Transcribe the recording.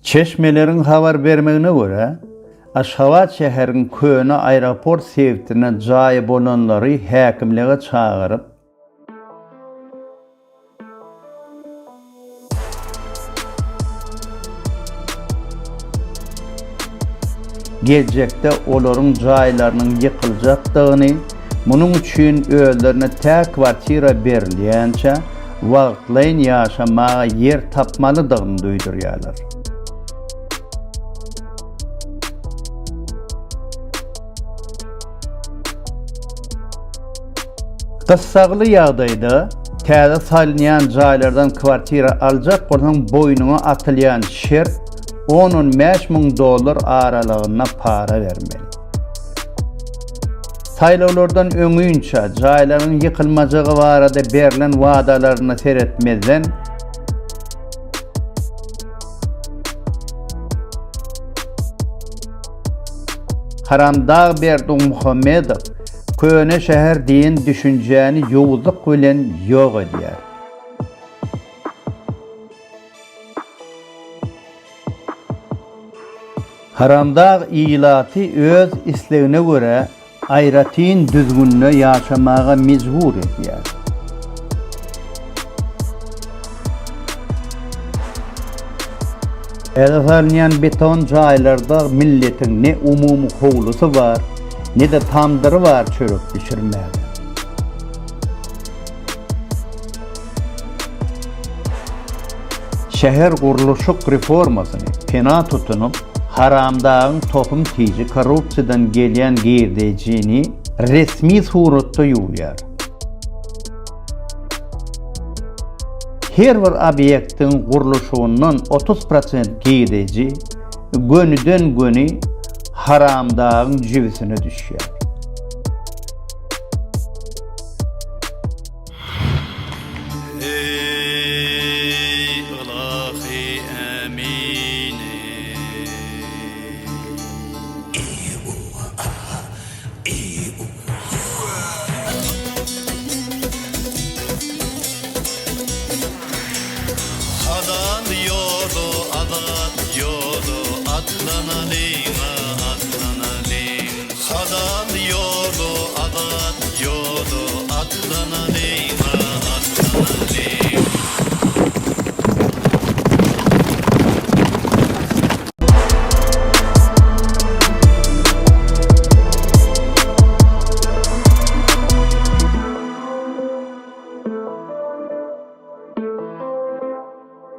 Çeşmeleriň habar bermegine görä, Aşgabat şäheriniň köne aeroport sebitinde jaýy bolanlary häkimlige çagyryp, Geljekde olaryň jaýlarynyň ýykyljakdygyny, munuň üçin özlerine tä kwartira berilýänçä wagtlaýyn ýaşamaga ýer tapmalydygyny duýdurýarlar. Gyssagly ýagdaýda täze salynýan jaýlardan kwartira aljak bolsaň boýnuňa atylýan şert on-on bäş müň dollar aralygynda para bermeli. Saýlawlardan öňinçä jaýlaryň ýykylmajagy barada berlen wadalaryna seretmezden, Haramdag Berdimuhamedow köne şäher diýen düşünjäni ýowuzlyk bilen ýok edýär. Haramdag ilaty öz islegine görä aýratyn düzgünde ýaşamaga mejbur edýär. Täze salynýan beton jaýlarda milletiň ne umumy howlusy bar, ne-de tamdyry bar çörek bişirmäge. Şäher gurluşyk reformasyny pena tutunyp, Haramdagyň tohum tiji korrupsiýadan gelýän girdejini resmi suratda ýuwýar. Her bir obýektiň gurluşygyndan 30 prosent girdeji gönüden-göni Haramdagyň jübüsine düşýär. Eý ylahy ämin eý. Halal ýola azat ýola atlanaly.